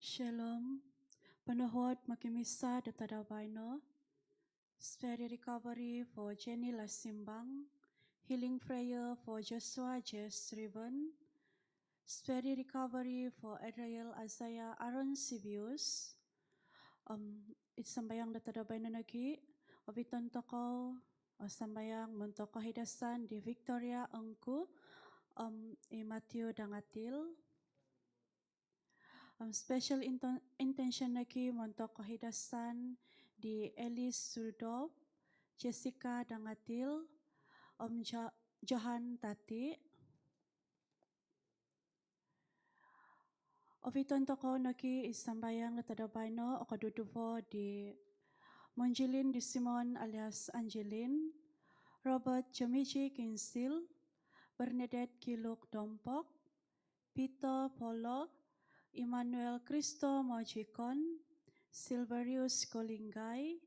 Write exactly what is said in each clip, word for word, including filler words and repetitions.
Shalom. Ponohot mokimisa do tadau baino. Speedy recovery for Jenny Lasimbang. Healing prayer for Joshua J Striven. Speedy recovery for Adriel Isaiah Aaron Sibius. Um, id sambayang do tadau baino nogi, oviton tokou o sambayang montok kohidasan di Victoria Engku, um, i Matthew Dangatil. Um, special inten- intention nogi montok kohidasan di Alice Rudolph, Jessica Dangatil, um, Jo- Johan Tati. Oviton tokou nogi id sambayang do tadau baino o koduduvo di Monjilin di Simon alias Angelin, Robert Jomiji Kinsil, Bernadette Kiluk Dompok, Peter Polo, Emmanuel Christo Mojikon, Silverius Golinggai,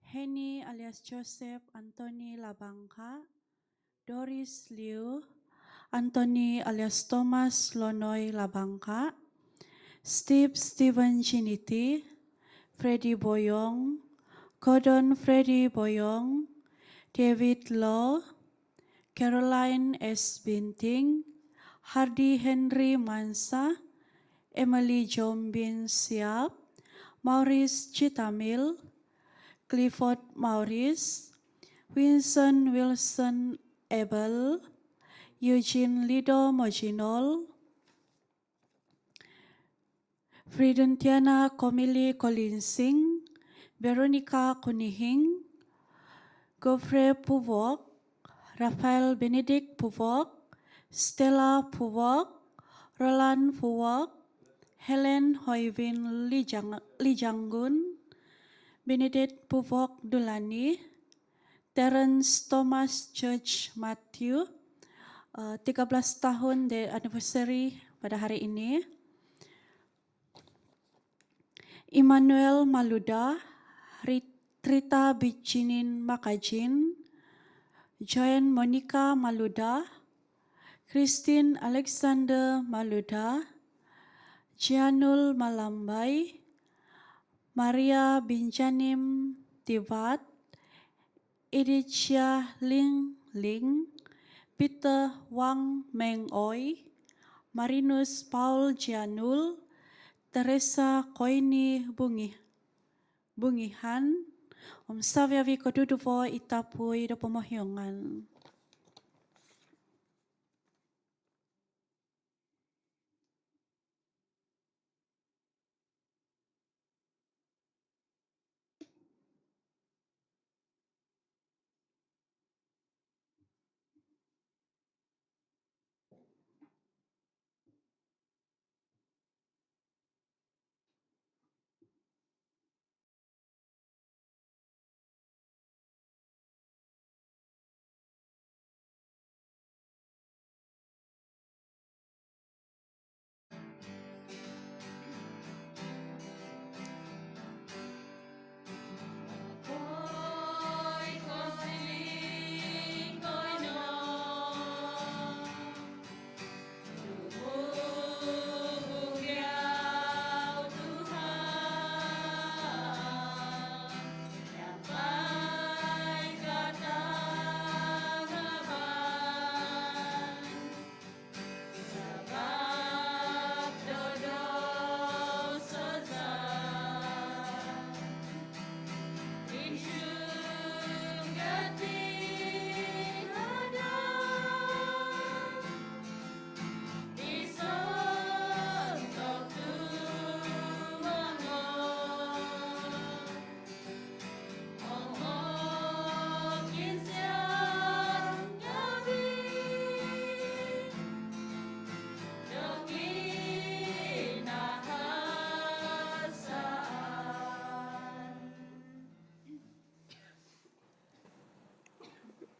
Henny alias Joseph Anthony Labangka, Doris Liu, Anthony alias Thomas Lonoi Labangka, Steve Stephen Chiniti, Freddy Boyong, Gordon Freddy Boyong, David Law, Caroline S Binting, Hardy Henry Mansa, Emily Jombin Siap, Maurice Chitamil, Clifford Maurice, Winston Wilson Abel, Eugene Lido Mojinol, Fridentiana Komili Kolinsing, Veronica Kunihing, Godfrey Puvok, Rafael Benedict Puvok, Stella Puvok, Roland Puvok, Helen Hoivin Lijang- Lijanggun, Benedict Puvok Dulani, Terence Thomas Church Matthew, eh, tiga belas tahun the anniversary pada hari ini. Emmanuel Maluda, Rit- Rita Bijinin Makajin, Joan Monica Maluda, Christine Alexander Maluda, Janul Malambai, Maria Binjanim Tivat, Idicia Ling Ling, Peter Wang Meng Oi, Marinus Paul Janul, Teresa Koini Bungi- Bungihan, om saviavi koduduvo i tapui do pomohiongan.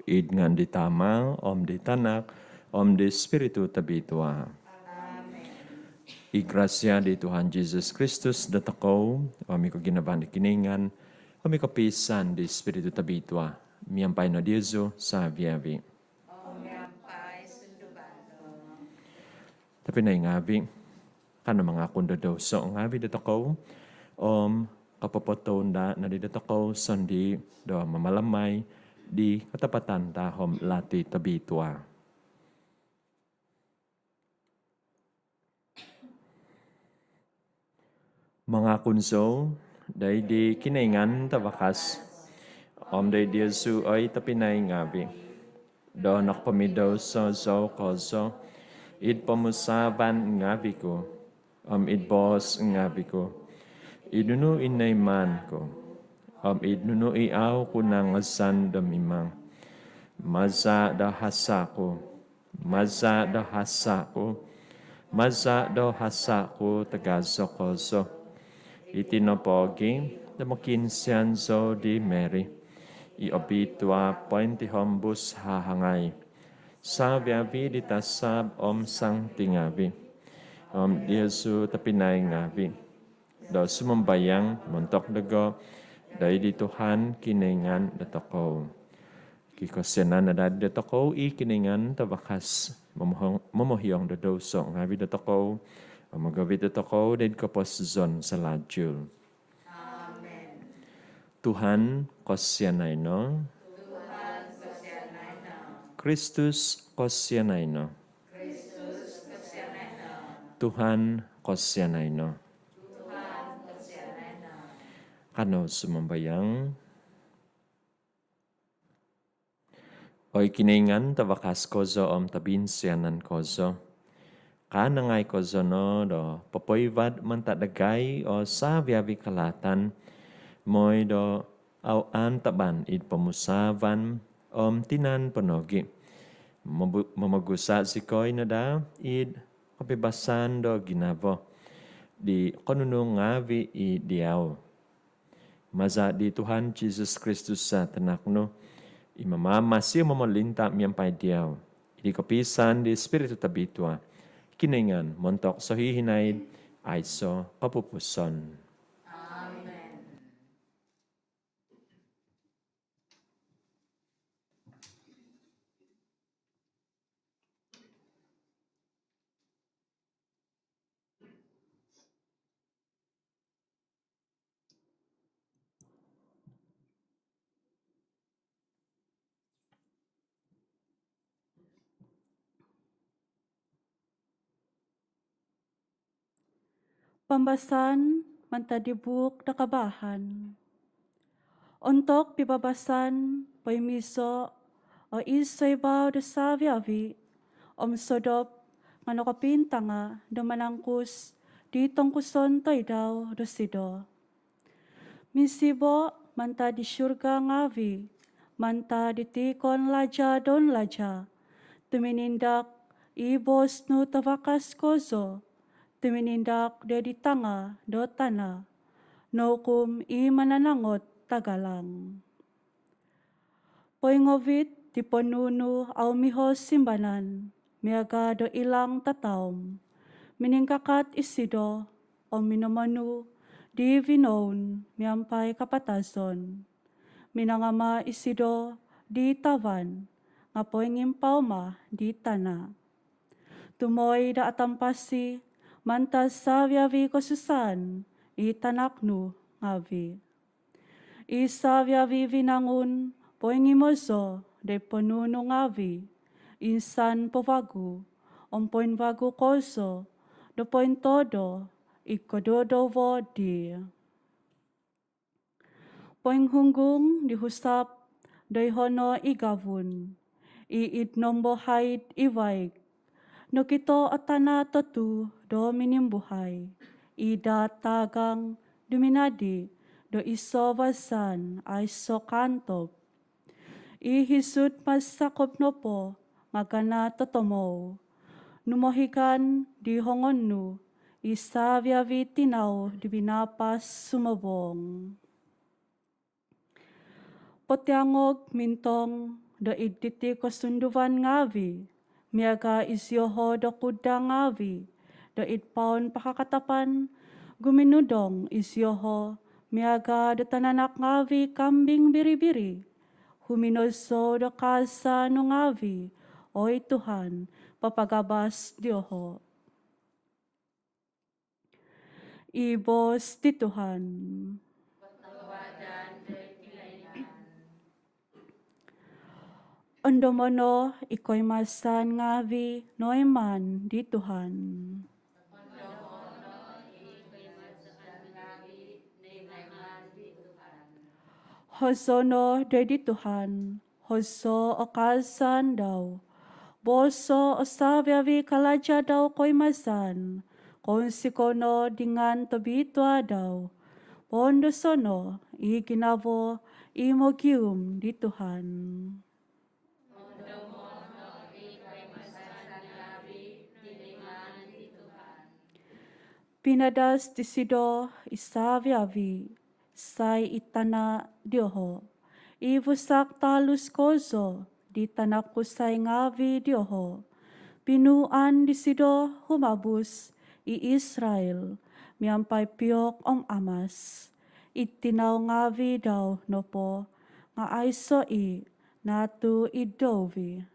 Id ngaan di Tama, om di Tanak, om di Spiritu Tobitua. Amen. I grasia di Tuhan Jesus Kristus dotokou, om i koginavaan di Kinoingan, om i kopiisaan di Spiritu Tobitua, miampai no diozu saviavi. Om miampai sunduvan nu. Tobpinai ngaavi, Kanou mangakun do douso ngaavi dotokou om kopopotounda nodi dotokou sondii do mamalamai di katapatan tahom lati tobitua. Mangakun zou doid di Kinoingan Tavakas om doid diozu oi tobpinai ngaavi do nokopomidouso zou kozo id pomusaavan ngaavi ku om id boos ngaavi ku, id nunu i noimaan ku om id nunu i au ku nangazan do mimang. Maza do hasa ku, maza do hasa ku, maza do hasa ku tagazo kozo. Iti nopo gi do mokiinsian zou di Mary i obitua pointihombus hahangai, saviavi di tasab om santi ngaavi om diozu tobpinai ngaavi do sumambayang montok dogo doid di Tuhan Kinoingan dotokou. Kikosianan no daa dotokou i Kinoingan Tavakas, momohong- momohiong do douso ngaavi dotokou om mogovit dotokou doid koposizon salajul. Amen. Tuhan kosianai no. Tuhan kosianai no. Kristus kosianai no. Kristus kosianai no. Tuhan kosianai no. Tuhan kosianai no. Kanou sumambayang. Oi Kinoingan Tavakas kozo om tobinsianan kozo, kaanangai kozo no do popoivat mantad dagai o saviavi kalaatan, moi do au antaban id pomusaavan om tinan po nogi momogu- momogusa zikoi no daa id kopibasan do ginavo di konunu ngaavi i diau. Maza di Tuhan Jesus Kristus, Tanak nu, i mamamasi om momolinta miampai diau id di kopiisaan di Spiritu Tobitua, Kinoingan montok sohihinaid aiso kopupuson. Amen. Pambasaan mantad di buuk do Kabaahan. Ontok pibabasan poimiso o id soibau do saviavi om sodop nga nokopintanga do manangkus di tongkuson toidau dosido. Misibo mantad di surga ngaavi, mantad di tiikon laja don laja, tuminindak i boos nu tavakas kozo, tuminindak do di tanga do tana, noukum i mananangot tagalang. Poingovit di ponuu nu au miho simbanan, miaga do ilang tataom. Miningkakat isido om minomonu di vinoun miampai kapatazon. Minangama isido di tavan nga poingimpauma di tana. Tumoi do atampasi mantad saviavi kosusaan i tanak nu ngaavi. I saviavi vinangun poingimozo do ponuu nu ngaavi, insan po vagu om poinvagu kozo do pointodo i kododovo di. Poinghunggung di husap do ihono i gavun, i id nombo haid i vaig, nokito o tana totu do minimbuhai, i daa taagang duminadi do iso vazan aiso kaantob. I hisud masakop nopo nga gana totomou. Numohigan di hongon nu i saviavi tinau di binapas sumobong. Potiangog mintong do id diti kosunduvan ngaavi, miaga izioho do kuda ngaavi do id paun pakakatapan, guminudong izioho miaga do tananak ngaavi kambing biri-biri. Huminozo do kaza nu ngaavi, oi Tuhan, papagabas dioho. I boos di Tuhan. Ondomo' no i koimasan ngaavi' noiman di Tuhan. Hozoo' no doid di Tuhan, hozoo' o kaazaan dau. Booso' o savi-avi' kalaja' dau koimasan, kounsikou no di ngaan tobitua' dau. Poondoso' no i ginavo i mogium di Tuhan. Pinadas disido i savi-avi', isai i tana' dioho'. I vusak talus kozo di tanak kusai ngaavi' dioho'. Pinuuan disido humabus i Israil miampai piok om amas. Id tinau ngaavi' dau nopo nga' aiso' i' naatu id douvi.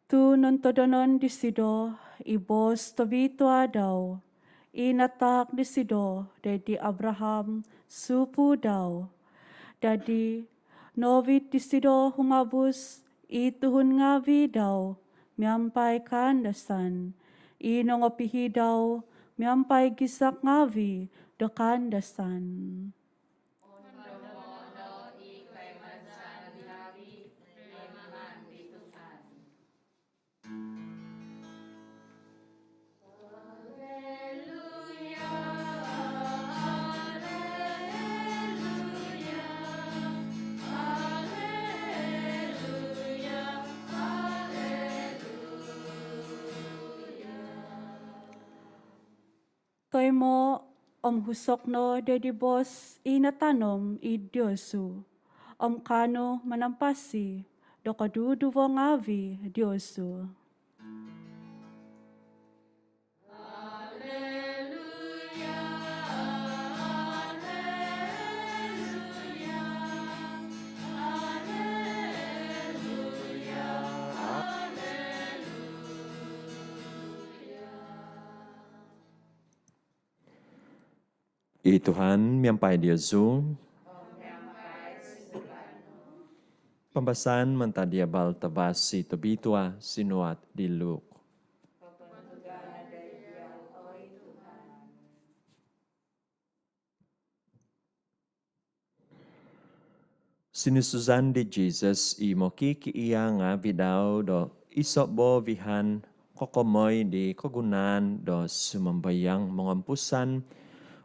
Tu' nontodonon disido i boos tobitua' dau i nataak disido doid di Abraham supu' dau. Dadi, noovit disido humabus i tuhun ngaavi' dau miampai kaandasan, i nongopihi' dau miampai gisak ngaavi' do kaandasan. Toimo' om husok no doid di boos i natanom id diozu, om kaanu manampasi do koduduvo ngaavi' diozu. I Tuhan miampai diozu. Pambasaan mantad di Abal Tavasi tobitua' sinuat di Luk. Sinusuzan di Jisus i mokikiia' ngaavi' dau do iso' boovihan kokomoi di kogunaan do sumambayang mongompusan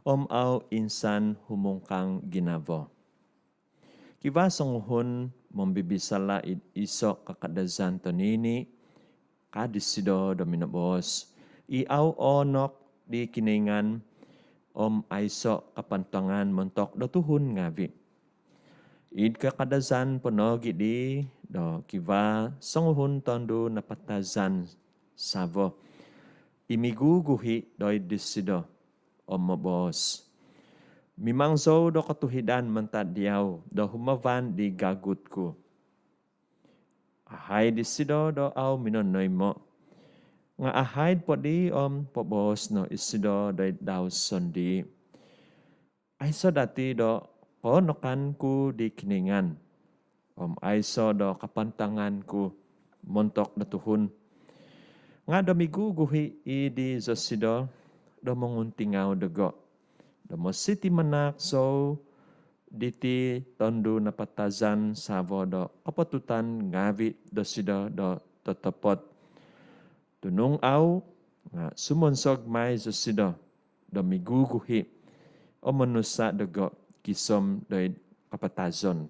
om au' insan humungkang ginavo. Kivaa songuhun mombibisala' id iso' kakadazan toniini', ka disido do minoboos, i au' oonok di Kinoingan om aiso' kapantangan montok do tuhun ngaavi'. Id kakadazan po nogi' dii do kivaa songuhun tondu' napatazan savo i miguguhi' doid disido om moboos, "Mimang zou do kotuhidan mantad diau do humavan di gagut ku." Ahaid disido do au' minonoimo', nga' ahaid po dii om poboos no isido doid dau sondii', "Aiso' dati do koonokan ku di Kinoingan om aiso' do kapantangan ku montok do tuhun." Nga' do miguguhi' i' dii zosido do monguntingau dogo' do mositi' manaak zou diti tondu' napatazan savo do kopotutan ngaavi' dosido do totopot. Tu' nung au', nga' sumonsog mai zosido do miguguhi' om monusa' dogo' gisom doid kapatazon.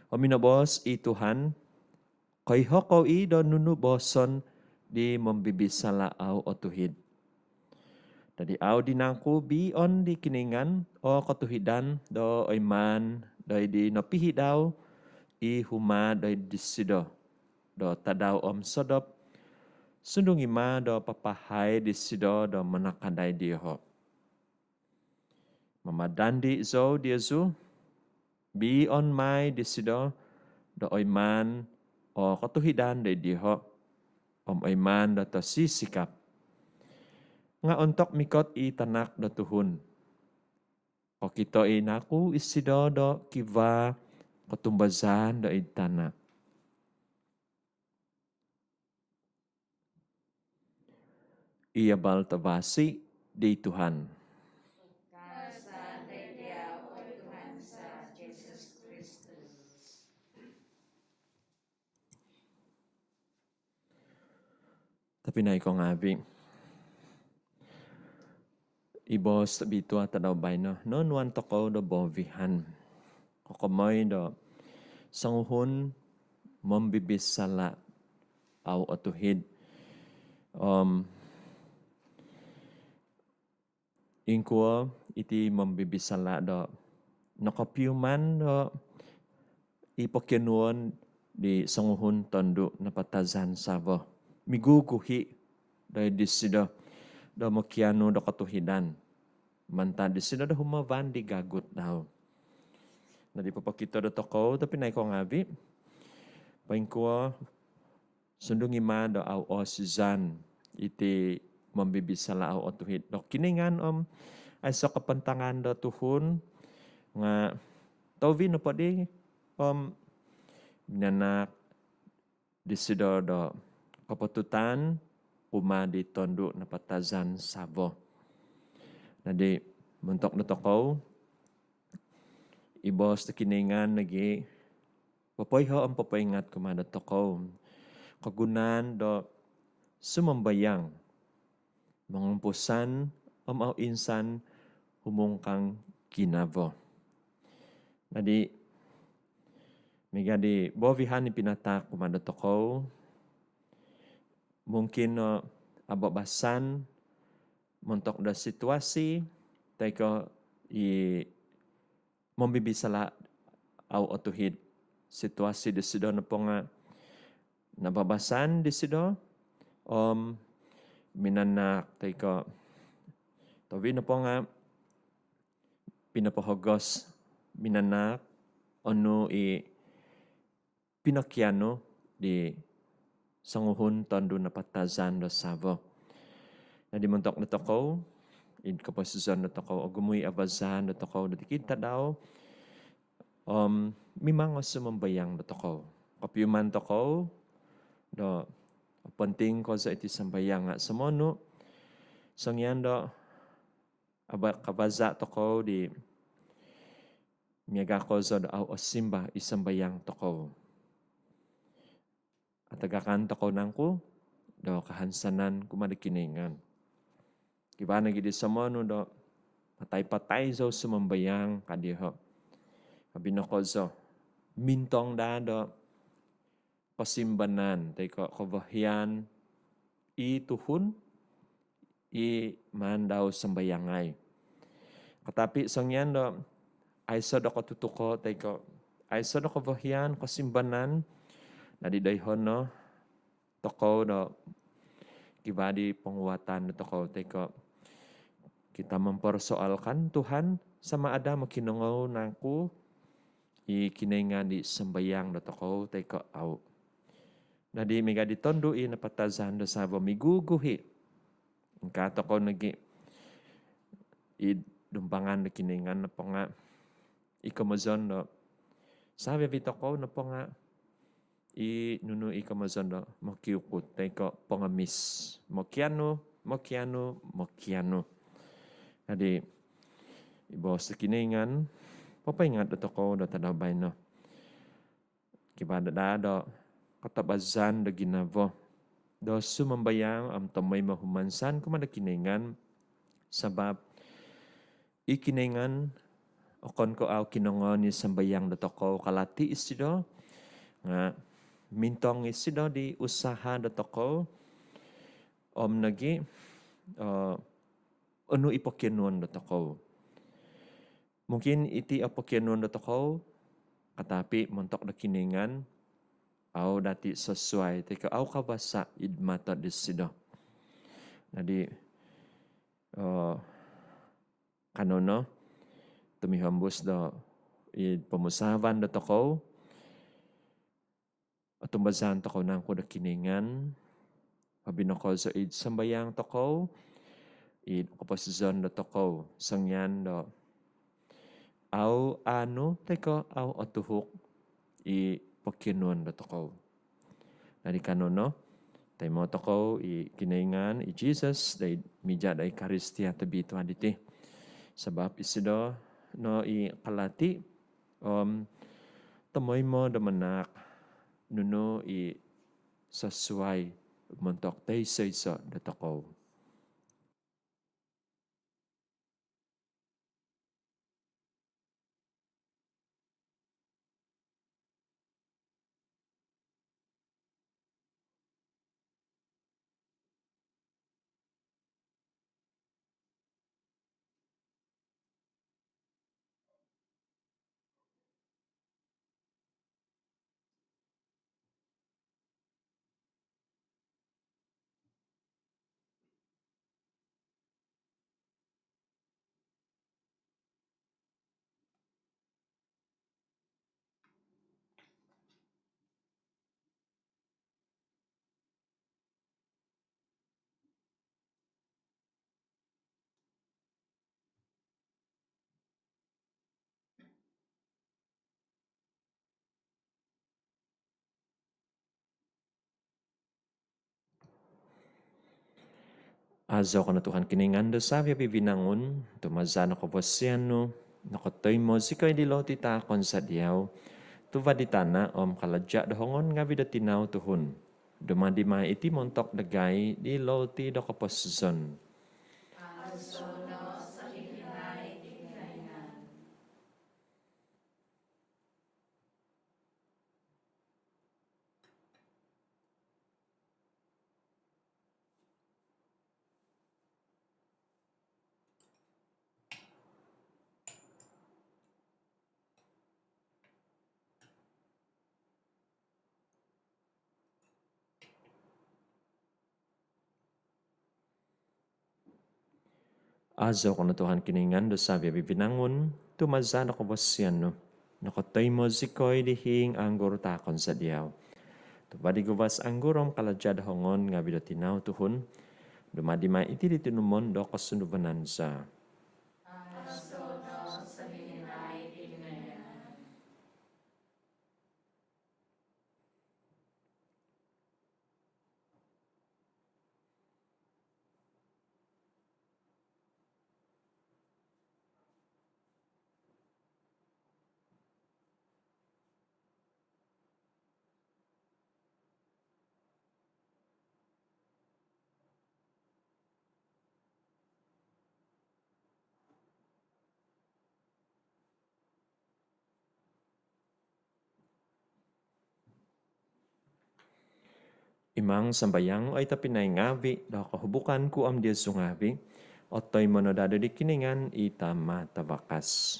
Om minoboos i Tuhan, "Koiho kou i' do nunu booson di mombibisala' au' otuhid." Dadi au' di nangku biion di Kinoingan o kotuhidan do oimaan doid di nopihi' dau i humaa' doid disido do tadau om sodop, sundung i' ma do papahai disido do manakadai dioho'? Mamadandi' zou diozu, biion mai disido do oimaan o kotuhidan do id dioho om oiman do tosisikap. Nga ontok mikot i Tanak do Tuhun, kokito i naku isido do kivaa kotumbazaan do id tana. Iti abal tavasi di Tuhan. Tobpinai ko ngaavi', i boos tobitua tadau baino noonuan tokou do boovihan kokomoi do songuhun mombibisala' au otuhid. Om ingkuo iti mombibisala' do nokopiuman do i pokionuon di songuhun tondu' napatazan savo? Miguguhi' do id disido do mokianu do kotuhidan mantad disido do humavan di gagut dau. Nadi popokito do tokou, tobpinai ko ngaavi', poingkuo sundung i' ma do au oosizan iti mombibisala' au otuhid do Kinoingan om aiso' kapantangan do tuhun, nga' tohuvi nopo di om minanahak disido do kopotutan kumaa di tondu' napatazan savo. Nadi montok do tokou, i boos do Kinoingan nogi' popoiho' om popoingat kumaa do tokou kogunaan do sumambayang, mongompusan om au insan humungkang ginavo. Nadi miaga di boovihan i pinatahak kumaa do tokou, mungkin no ababasan montok do situasi toi ko' i mombibisala' au otuhid. Situasi disido nopo nga' nababasan disido om minanahak toi ko' tohuvi nopo nga' pinopohogos minanahak onu i pinokianu di songuhun tondu' napatazan do savo. Nadi montok do tokou, id koposizon do tokou, ogumu i' abazan do tokou do tikid tadau om mimang o sumambayang do tokou. Kopiuman tokou do oponting kozo iti sambayang nga' somonu songian do aba- kabaza' tokou di miaga kozo do au osimba i sambayang tokou. Atagakan tokou nangku do kahansanan kumaa do Kinoingan? Kivaa nogi' di somonu do patai-patai zou sumambayang ka dioho'. Abi no kozo mintong daa do kosimbanan toi ko' kovohian i tuhun i maan dau sambayangai. Katapi songian do aiso' do kotutuko' toi ko' aiso' do kovohian, kosimbanan, nadi doiho' no tokou do kivaa di ponguhatan do tokou toi ko' kita mempersoalkan, Tuhan, sama ada mokinongou nangku i Kinoingan di sambayang do tokou toi ko' au'. Nadi miaga di tondu' i napatazan do savo miguguhi', ingkaa tokou nogi' id dumbangan do Kinoingan nopo nga' i komozon do savi-avi tokou nopo nga' i nunu i komozon do mokiukut toi ko' pongomis, mokianu, mokianu, mokianu. Jadi i boos do Kinoingan popoingat do tokou do tadau baino. Kivaa daa do katabazan do ginavo do sumambayang om tomoimo humansan kumaa do Kinoingan, sabab i Kinoingan okon ko' au kinongoon i sambayang do tokou kalati isido, nga' mintong isido di usaha do tokou om nogi' onu i pokionuon do tokou. Mungkin iti o pokionuon do tokou, katapi montok do Kinoingan au dati' sasuai toi ko' au kabasa' id mato disido. Jadi kanou no tumihombus do id pomusaavan do tokou, Otumbazaan tokou nangku do Kinoingan, hobi no kozo id sambayang tokou, id koposizon do tokou, songian do au aanu toi ko au otuhuk i pokionuon do tokou. Dadi kanou no, toimo tokou i Kinoingan, i Jesus, doid mija do Ekaristia Tobitua diti. Sabab isido no i kalati om tomoimo do manaak nunu i sasuai montok toiso-iso do tokou. Azo ko no Tuhan Kinoingan do savi-avi vinangun, tu maza' do kavasian nu nokotoimo zikoi di loti taakon za diau, tuva' di tana' om kalaja' do hongon ngavi' do tinau tuhun. Dumadi mai iti montok dagai di loti do koposizon. Azo no savi-avi vinangun. Azo ko no Tuhan Kinoingan do savi-avi vinangun, tu maza' do kavasian nu nokotoimo zikoi di hiing anggur taakon za diau, tuva' di guvas anggur om kalaja' do hongon ngavi' do tinau tuhun. Dumadi mai iti di tinumon do kosunduvanan za. Azo no savi-avi vinangun. Imang sambayang, oi tobpinai ngavi', do kohubukan ku om diozu ngavi' otoimo no daa di Kinoingan i Tama' Tavakas.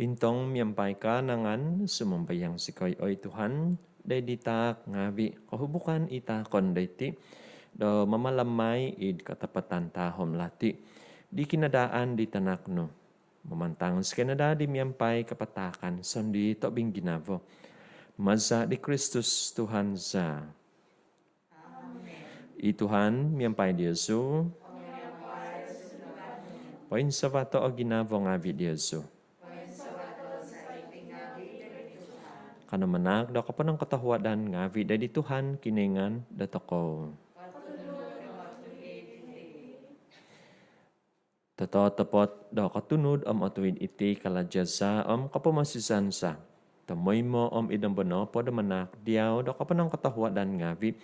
Intong miampai kaanangan sumambayang zikoi, oi Tuhan, doid di taak ngavi' kohubukan i taakon doiti, do mamalamai id katapatan tahom lati' di kinadaan di Tanak nu. Mamantang zikoi no daa di miampai kapataakan sondii' tobing ginavo. Maza' di Kristus Tuhan za. Amen. I Tuhan miampai diozu. Poinsavato' o ginavo ngavi' diozu. Kanou manaak do koponongkotohuadan ngavi' doid di Tuhan Kinoingan dotokou. Tototopot do kotunud om otuhid iti kalaja' za om kopomosizan za, tomoimo om id nombo nopo do manaak diau do koponongkotohuadan ngavi',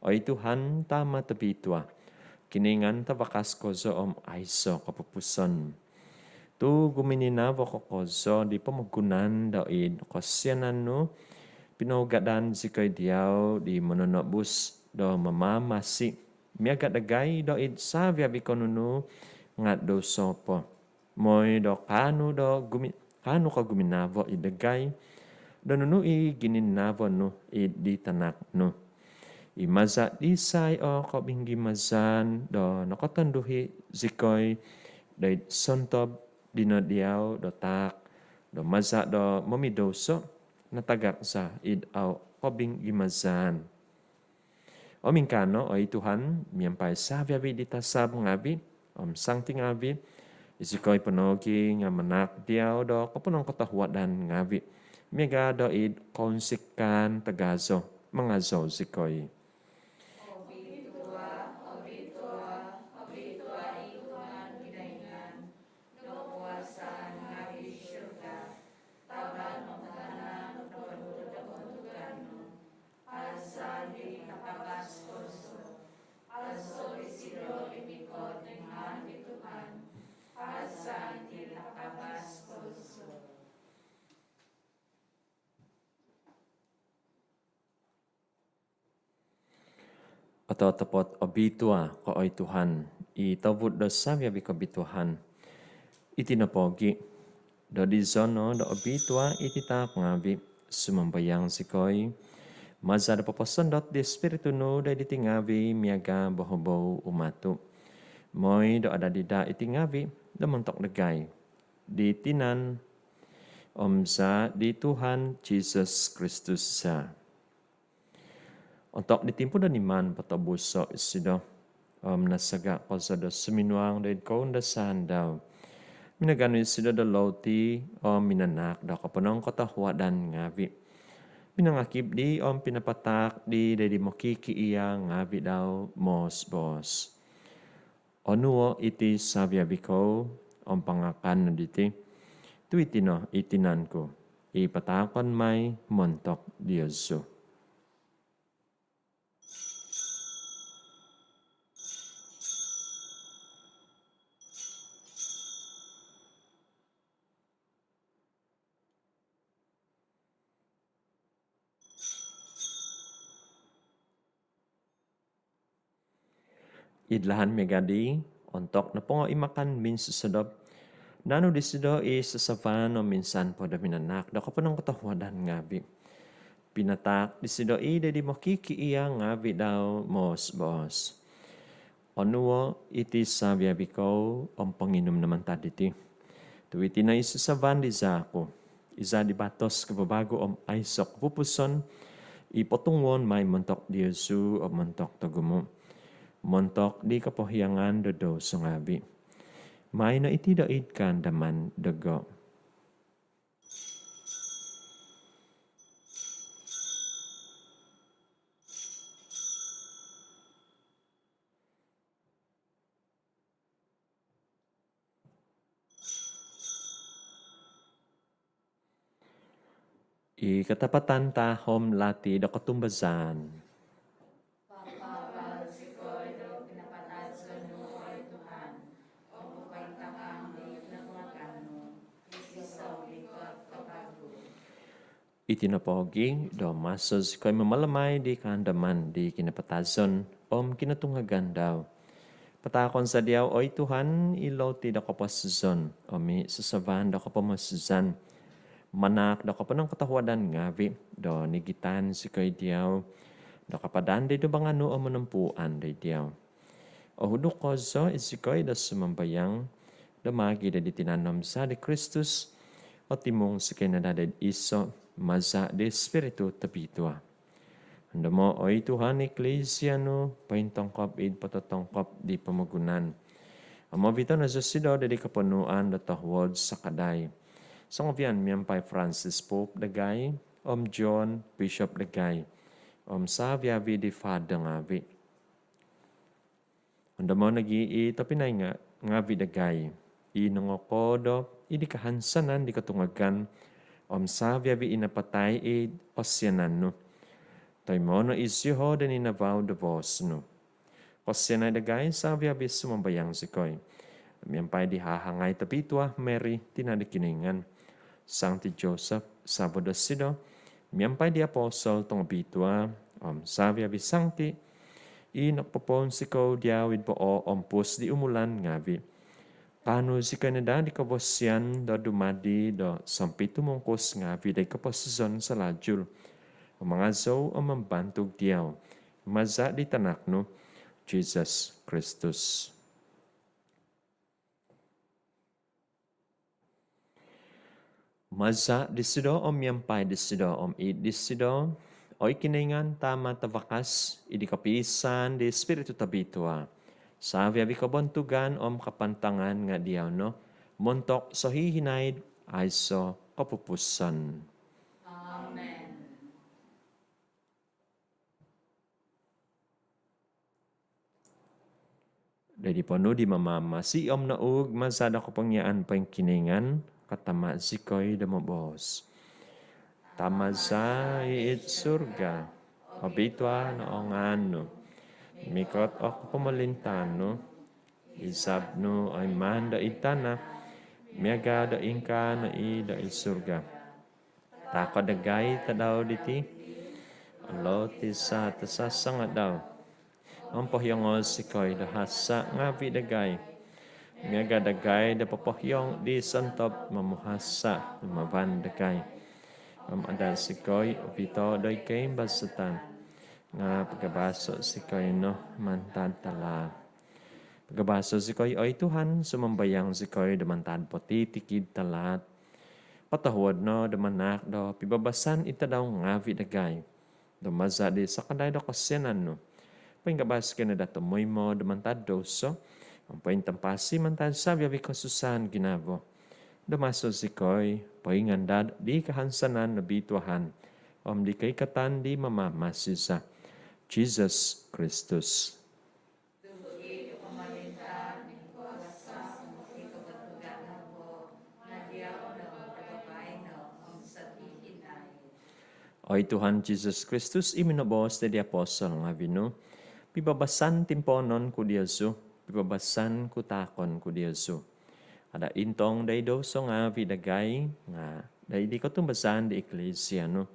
oi Tuhan, Tama' tobitua, Kinoingan tavakas kozo om aiso' kopupusan. Tu' gumininavo ko kozo di pomogunan doid kosianan nu, pinougadan zikoi diau di Mononobus do mamamasi miaga' dagai doid savi-avi' ko nunu nga' douso po. Moi do kaanu do gumi-, kaanu ko guminavo id dagai do nunu i gininavo nu id di tanak nu. I maza' disai o kobinggimazan do nokotonduhi zikoi doid sontob dino diau do taak do maza' do momidouso natagak za id au kobinggimazan. Om ingkaa no, oi Tuhan, miampai savi-avi di tasab ngavi om sangti ngavi, izikoi po nogi nga manaak diau do koponongkotohuadan ngavi miaga do id kounsikan tagazo mangazou zikoi. Obitua, obitua, obitua i Tuhan Kinoingan do kuasa ngavi surga. Tavan om tana noponu do kobontugan nu. Azan di takavas kozo. Azo isido i mikot id ngaan di Tuhan. Azan di takavas kozo. Ototopot obitua ko oi Tuhan, i tobud do savi-avi kobituaan. Iti nopogi, do dizono do obitua iti taak ngavi, sumambayang zikoi, maza do poposondot di Spiritu nu do diti ngavi miaga bohobou umatu. Moi do adadi daa iti ngavi do montok dagai di tinan om zaa di Tuhan Jesus Kristus za. Ontok di timpu do niman potobuso isido om nasaga kozo do suminuang do id koundasaan dau, minaganu isido do louti om minanaak do koponongkotohuadan ngavi, minangakib di om pinapataak di do id di mokikiia ngavi dau moos-boos. Onuo iti savi-avi kou om pangakan no diti, tu iti no i tinan ku i pataakon mai montok diozu. Id lahan miaga di, ontok nopongo i makan minsosodop, naanu disido i sasavan om insan po do minanaak do koponongkotohuadan ngavi, pinataak disido i do id di mokikiia ngavi dau moos-boos. Onuo iti savi-avi kou om ponginum no mantad diti, tu iti no i sasavan di zaa ku, i zaa di batos kavavagu om aiso kopupuson, i potunguon mai montok diozu om montok togumu, montok di kopohiangan do douso ngavi. Maai no iti do id kaandaman dogo. I katapatan tahom lati do kotumbazaan. Papabal zikoi do kinapatazon nu, oi Tuhan, om papaintangang di kinotungagan nu, i sisau ikot ko vagu. Iti nopogi do maso zikoi mamalamai di kaandaman di kinapatazon om kinotungagan dau, pataakon za diau, oi Tuhan, i louti do koposizon om i sasavan do kopomosizan, manaak do koponongkotohuadan ngavi do nigitan zikoi diau do kapadan di dumbangan nu om monompuan do diau. Ohuduk kozo izikoi do sumambayang do maagi do di tinan om zaa di Kristus, otimung zikoi no daa do iso maza di Spiritu Tobitua. Ondomo, oi Tuhan, Eklisia nu pointongkop id pototongkop di pomogunan om ovito no zosido do di koponuan do tohuod sakadai songovian miampai Francis Pope dagai om John Bishop dagai om savi-avi di Father ngavi. Ondomo nogi i tobpinai nga-, ngavi dagai i nongokoodop id di kahansanan di kotungagan om savi-avi i napatai id kosianan nu. Toimoo no iziho do ninavau do voos nu. Kosianai dagai savi-avi, sumambayang zikoi, miampai di hahangai tobitua Mary, tina do Kinoingan, Sangti Joseph, savo dosido, miampai di apostol tongobitua om savi-avi sangti i nokopopounsikou diau id poompus di umulan ngavi, Taanu zikoi no daa di kobosian do dumadi do sompitumungkus ngaavi' do i koposizon salajul, om mangazou om mambantug diau, maza' di Tanak nu, Jisus Kristus. Maza' disido, om miampai disido, om id disido, oi Kinoingan Tama' tavakas, id kopiisaan di Spiritu Tobitua, savi-avi' kobontugan om kapantangan nga' diau no, montok sohihinaid aiso' kopupusan. Amen. Doid ponuu di Mamamasi om nouug maza' do kopongiaan poingkinoingan, katama' zikoi do moboos: Tama' za i id surga, obitua no o ngaan nu, mikot o kopomolintaan nu, izab nu oi maan do id tana', miaga' do ingkaa no i do id surga. Taako' dagai tadau diti o loti za tasasangadau. Om pohiongo' zikoi do hasa' ngaavi' dagai, miaga' dagai do popohiong di sontob momuhasa' dumavan dagai. Om ada' zikoi ovito' doid koimbazatan, nga' pagabaso' zikoi no mantad talaat. Pagabaso' zikoi, oi Tuhan, sumambayang zikoi, do mantad potitikid talaat. Patahuod no do manaak do pibabasan id tadau ngaavi' dagai, do maza' di sakadai do kosianan nu, poingabas zikoi no daa tomoimo do mantad douso, om pointampasi mantad savi-avi' kosusaan ginavo, do maso zikoi poingandad di kahansanan nobituahan om di koikatan di Mamamasi za, Jisus Kristus. Tu i kopomolintaan, i kuasa om i kobontugan nopo nga' diau no, baino om sohihinaid. Oi Tuhan Jisus Kristus, i minoboos di apostol ngaavi' nu: Pibabasan timpoonon ku diozu, pibabasan ku taakon ku diozu. Ada' intong doid douso ngaavi' dagai, nga' doid kotumbazaan di Iklisia nu.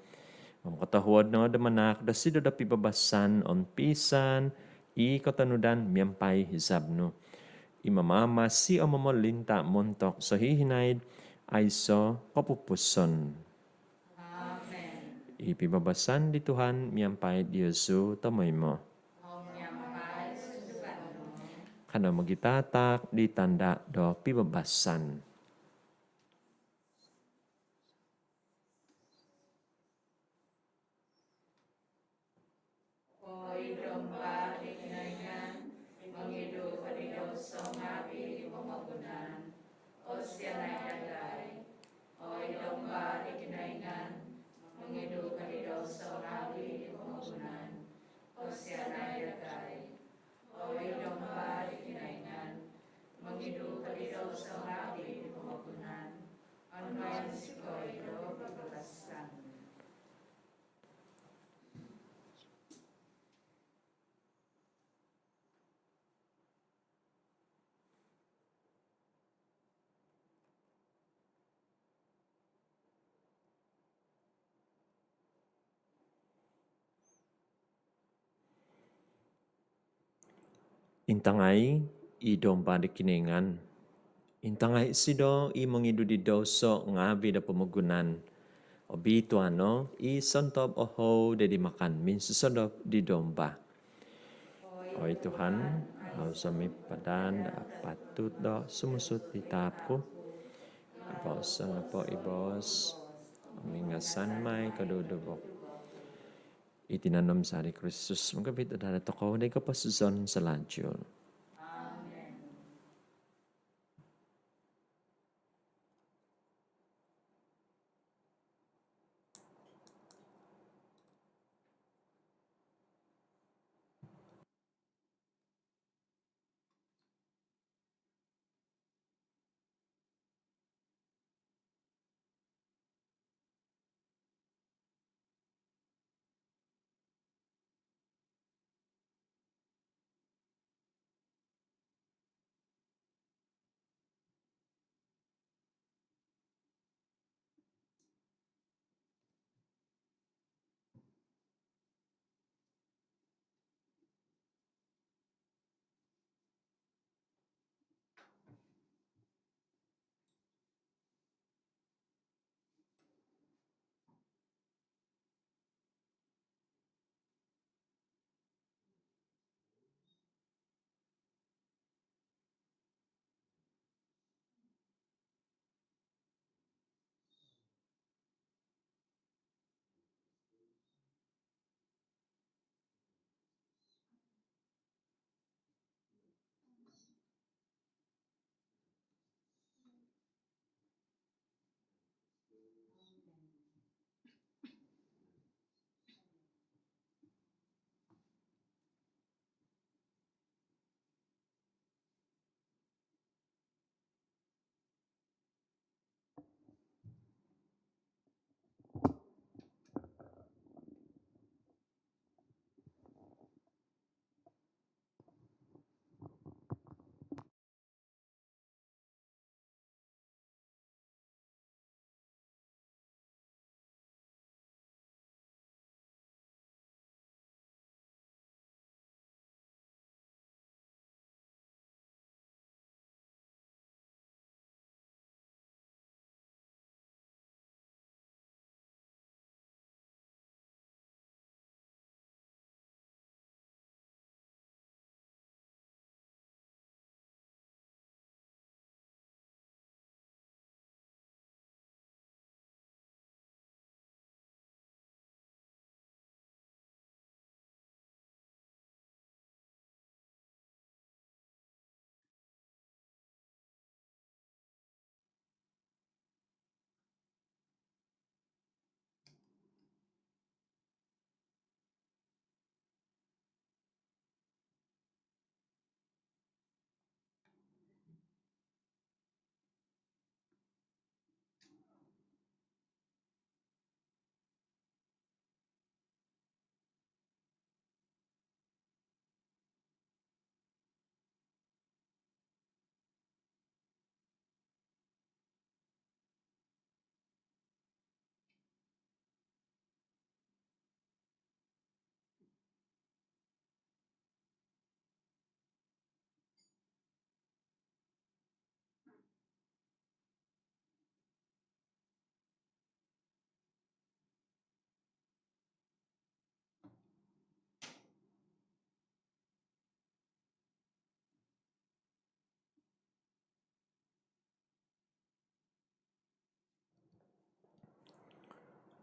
Om kotohuod no do manaak dosido do pibabasan om piisaan i kotonudan miampai izab nu, i mamamasi om momolinta' montok sohihinaid aiso' kopupusan. Amen. I pibabasan di Tuhan miampai diozu tomoimo. Om miampai sunduan nu. Kanou mogitataak di tanda' do pibabasan. Oi Domba di Kinoingan, mongidu ko di douso ngaavi' di pomogunan, kosianai dagai. Oi Domba di Kinoingan, mongidu ko di douso ngaavi' di pomogunan, kosianai dagai. Oi Domba di Kinoingan, mongidu ko di douso ngaavi' di pomogunan, onuai zikoi do pibabasan. Intangai i Domba di Kinoingan. Intangai isido i mongidu di douso ngaavi' do pomogunan. Obitua no i sontob ohou do id makan minsosodop di Domba. Oi Tuhan, au zou sumipadan do apatut do sumuut id taap ku. Boos nopo i boos om ingasan mai koduduvo ku. I tinan om zaa di Kristus mongkopit daa tokou doid koposizon salajul. Amen.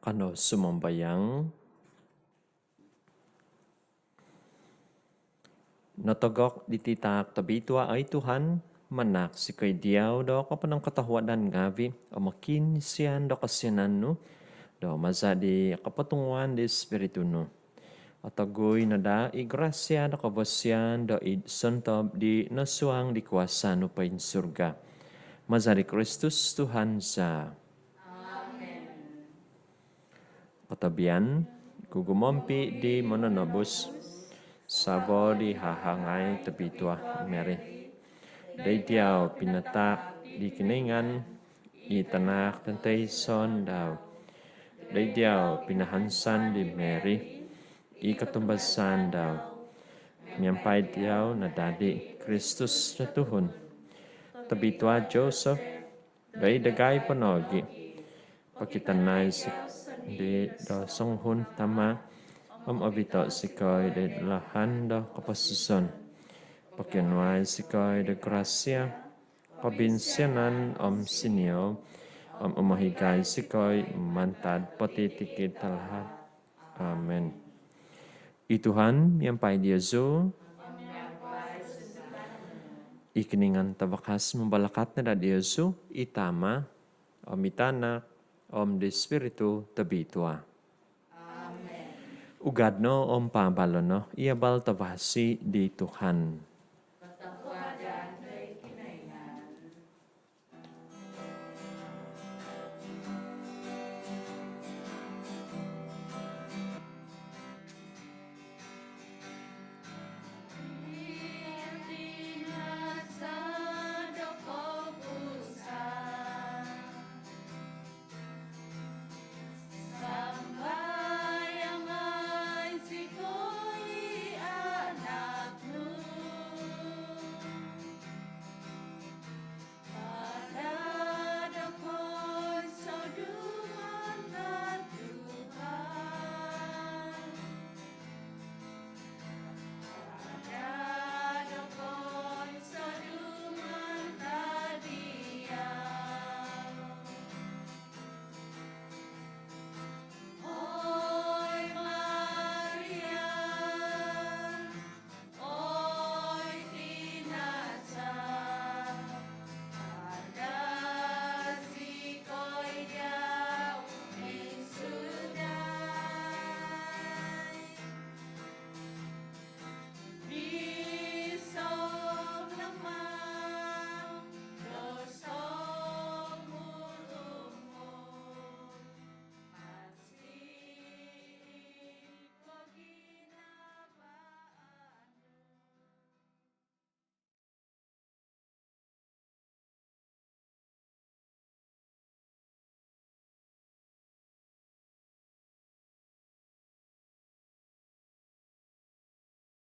Kanou sumambayang. Notogok diti taak tobitua, oi Tuhan, manaak zikoi diau do koponongkotohuadan ngavi' om mokiinsian do kosianan nu, do maza' di kopotunguan di Spiritu nu, otogui no daa i grasia do kobosian do id sontob di nosuang di kuasa nu poinsurga. Maza' di Kristus Tuhan za. Amen. Kotobian, kugumompi' di Mononobus, savo di hahangai tobitua Mary. Doid diau pinataak di Kinoingan i tanak tontoison dau. Doid diau pinahansan di Mary i kotumbazaan dau. Miampai diau nadadi Kristus do tuhun. Tobitua Joseph, doid dagai po nogi', pokitanai zikoi di do songuhun tama', om ovito' zikoi doid lahan do koposizon. Pokionuai zikoi do grasia, kobinsianan om sinizou, om umohigai zikoi mantad potitikid talahan. Amen. I Tuhan miampai diozu. I Kinoingan Tavakas mambalakat no daa diozu, i Tama', om i Tanak, om di Spiritu Tobitua. Amen. Ugad no om paabalo' no i abal tavasi di Tuhan.